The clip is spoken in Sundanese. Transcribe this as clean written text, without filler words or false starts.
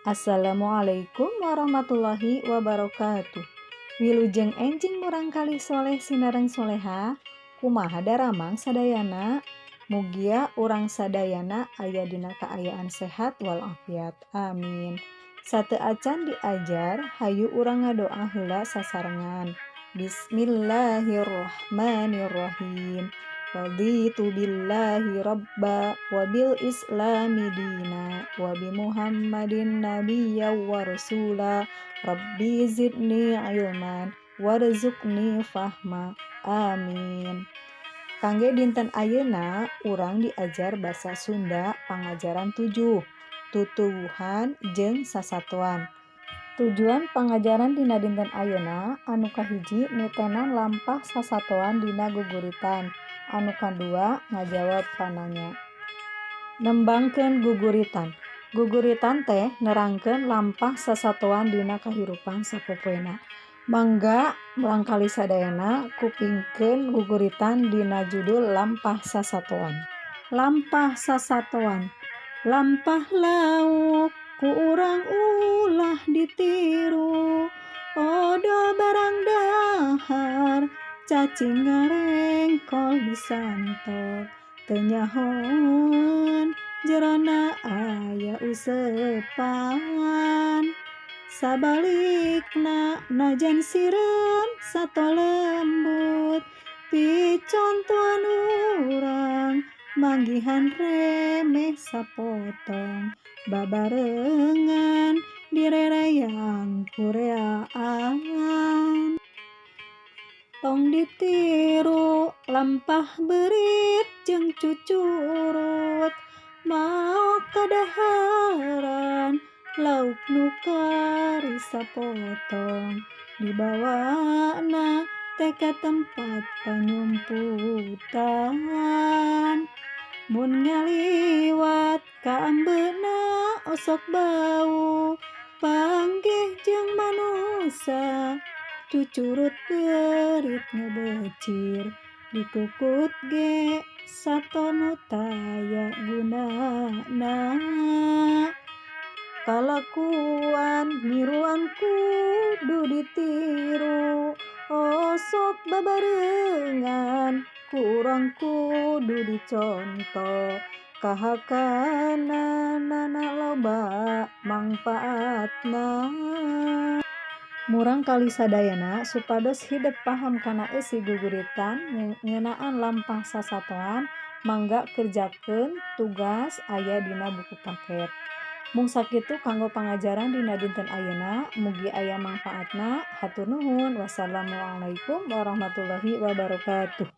Assalamualaikum warahmatullahi wabarakatuh. Wilujeng enjing murangkalih soleh sinareng soleha, kumaha daramang sadayana, mugia urang sadayana aya dina kaayaan sehat walafiat. Amin. Sateu acan diajar, hayu urang ngadoa heula sasarengan. Bismillahirrahmanirrahim. Raditu billahi robba wa bil islami dina wa bi Muhammadin nabiyya wa rasula. Rabbi zidni ilman warzuqni fahma. Amin. Kangge dinten ayeuna urang diajar basa Sunda pangajaran 7, tutuwuhan jeung sasatoan. Tujuan pangajaran dina dinten ayeuna anu kahiji nitenan lampah sasatoan dina guguritan, anu kadua ngajawab pananya. Nembangkeun guguritan. Guguritan teh nerangkeun lampah sasatoan dina kahirupan sapopoena. Mangga murangkalih sadayana kupingkeun guguritan dina judul Lampah Sasatoan. Lampah Sasatoan. Lampah lauk ku urang ulah ditiru, odol barang dahar cacing ngarengkol disantok, teu nyahoeun jerona aya usepan. Sabalikna najan sireum sato lembut, picontoan urang manggihan remeh sapotong, babarengan direreyang kureaan. Tong ditiru lampah beurit jeung cucurut, maok kadaharan lauk nu kari sapotong, dibawana teh ka tempat panyumputan. Mun ngaliwat ka ambeuna osok bau, panggih jeung manusa cucurut beurit ngebecir, dikukut ge sato nu taya gunana. Kalakuan niruan kudu ditiru, osok babarengan ku urang kudu diconto, kahakananana loba mangpaatna. Murangkalih sadayana supados hidep paham kana eusi guguritan ngeunaan lampah sasatoan, mangga kerjakeun tugas aya dina buku paket. Mung sakitu kanggo pangajaran dina dinten ayeuna, mugi aya mangpaatna. Hatur nuhun. Wassalamualaikum warahmatullahi wabarakatuh.